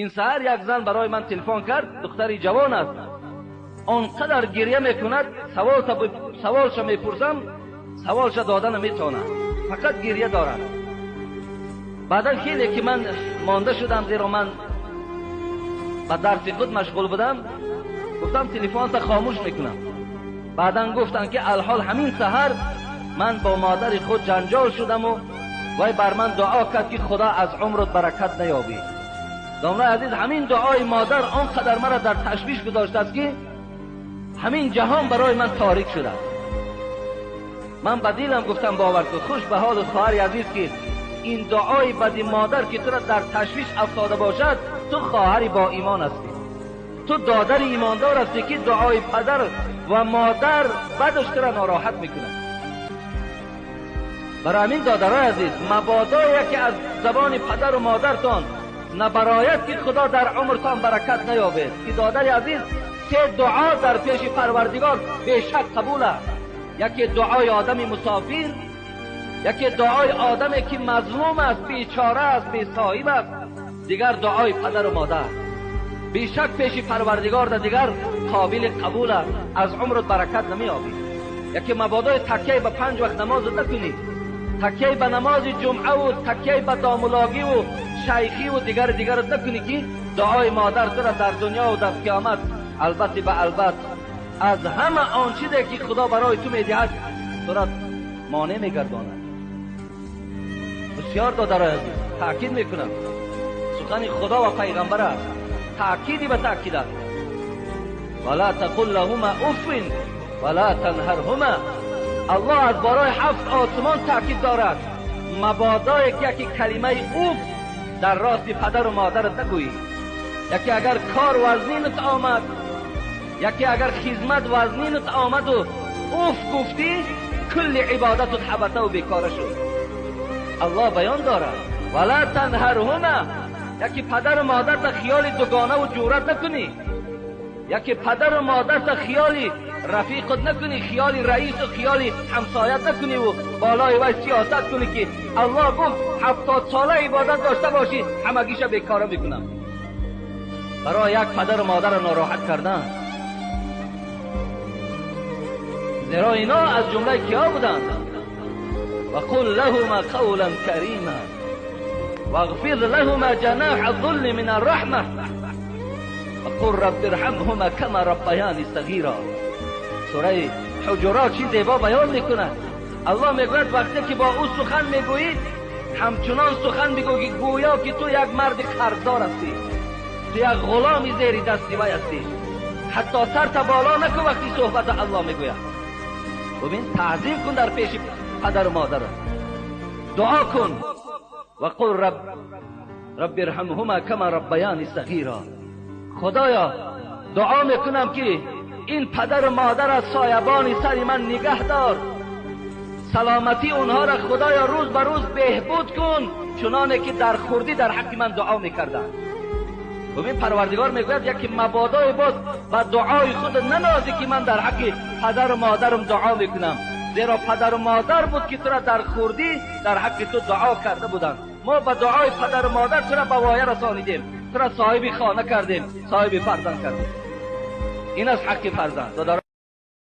Ин саҳар як зан барои ман телефон кард, духтари ҷавон аст. Он қадар гиря мекунад, саволша мепурсам, саволша дода наметавонад, фақат гиря дорад. Баъдан хеле ки ман монда шудам, зеро ман ба дарси худ машғул будам, гуфтам телефонта хомӯш мекунам. Баъдан гуфтанд ки алҳол ҳамин саҳар ман бо модари худ ҷанҷол шудаму вай бар ман дуо кард, ки Худо аз умрат баракат наёбӣ. Домлаи азиз, ҳамин дуои модар он қадар маро дар ташвиш гузоштааст, ки ҳамин ҷаҳон барои ман торик шудааст. Ман ба дилам гуфтам, бовар кун, хуш ба ҳоли хоҳари азиз, ки ин дуои бади модар ки туро дар ташвиш афтода бошад, ту хоҳари бо имон ҳастӣ, ту додари имондор ҳастӣ, ки дуои падар ва модар бадаш туро нороҳат мекунад. Барои ҳамин, додарои азиз, мабодо яке аз забони падару модартон набарояд, ки Худо дар умртон баракат наёбед. Ки додари азиз, се дуо дар пеши Парвардигор бешак қабул аст. Яке дуои одами мусофир, яке дуои одаме ки мазлум аст, бечора аст, бесоҳиб аст, дигар дуои падару модар бешак пеши Парвардигор да дигар қобили қабул аст, аз умрат баракат намеёбӣ. Яке мабодои такяи ба 5 вақт намозат накунӣ, такяи ба намози ҷумъаву такяи ба домулогиву шайхиву дигари дигарат накунӣ, ки дуои модар тура дар дунёву дар қиёмат албатта ба албат аз ҳама он чизе ки Худо барои ту медиҳад тура монеъ мегардонад. Бисёр, додарои азиз, таъкид мекунам, сухани Худо ва пайғамбар аст, таъкиди ба таъкид аст. Вала тақул лаҳума уффин вала танҳарҳума. Аллоҳ аз барои 7 осмон таъкид дорад, мабодое ки яке калимаи уф дар рости падару модарат нагӯӣ. Яке агар кор вазнинат омад, яке агар хизмат вазнинат омаду уф гуфтӣ, кулли ибодатут ҳабатаву бекора шуд. Аллоҳ баён дорад: вала танҳарҳума. Яке падару модарта хиёли дугонаву ҷурат накунӣ, яке падару модарта хиёли рафиқат накунӣ, хиёли раису хиёли ҳамсоят накуниву болои вай сиёсат кунӣ, ки Аллоҳ гуфт 70 сола ибодат дошта бошӣ, ҳамагиша бекора мекунам. Барои як падару модарро нороҳат кардан. Зеро ино аз ҷумлаи киҳо буданд? وقل لهما قولا كريما واغفر لهما جناح الذل من الرحمة وقل رب ارحمهما كما ربياني صغيرا. سوره حجرات چی زیبا بیان میکند. الله میگوید وقتی که با او سخن میگویی، همچنان سخن میگویی گویا که تو یک مرد قرضدار هستی، تو یک غلامی زیر دستی وی هستی. حتی سرت بالا نکن وقتی صحبت الله میگوید. ببین، تعظیم کن در پیش پدر و مادر، دعا کن. و قل رب ارحمهما کما ربیانی صغیرا. خدایا دعا میکنم که این پدر و مادر از سایبان سر من نگه دار، سلامتی اونها را خدایا روز به روز بهبود کن، چنانه که در خردی در حق من دعا میکردند. ببین، پروردگار میگوید یکی مبادای باز و دعای خود ننازی که من در حق پدر و مادرم دعا میکنم، زیرا پدر و مادر بود که تو را در خردی در حق تو دعا کرده بودند. ما به دعای پدر و مادر تو را به وایه رسانیدیم، تو را صاحب خانه کردیم، صاحب فرزند کردیم. این از حق فرزند.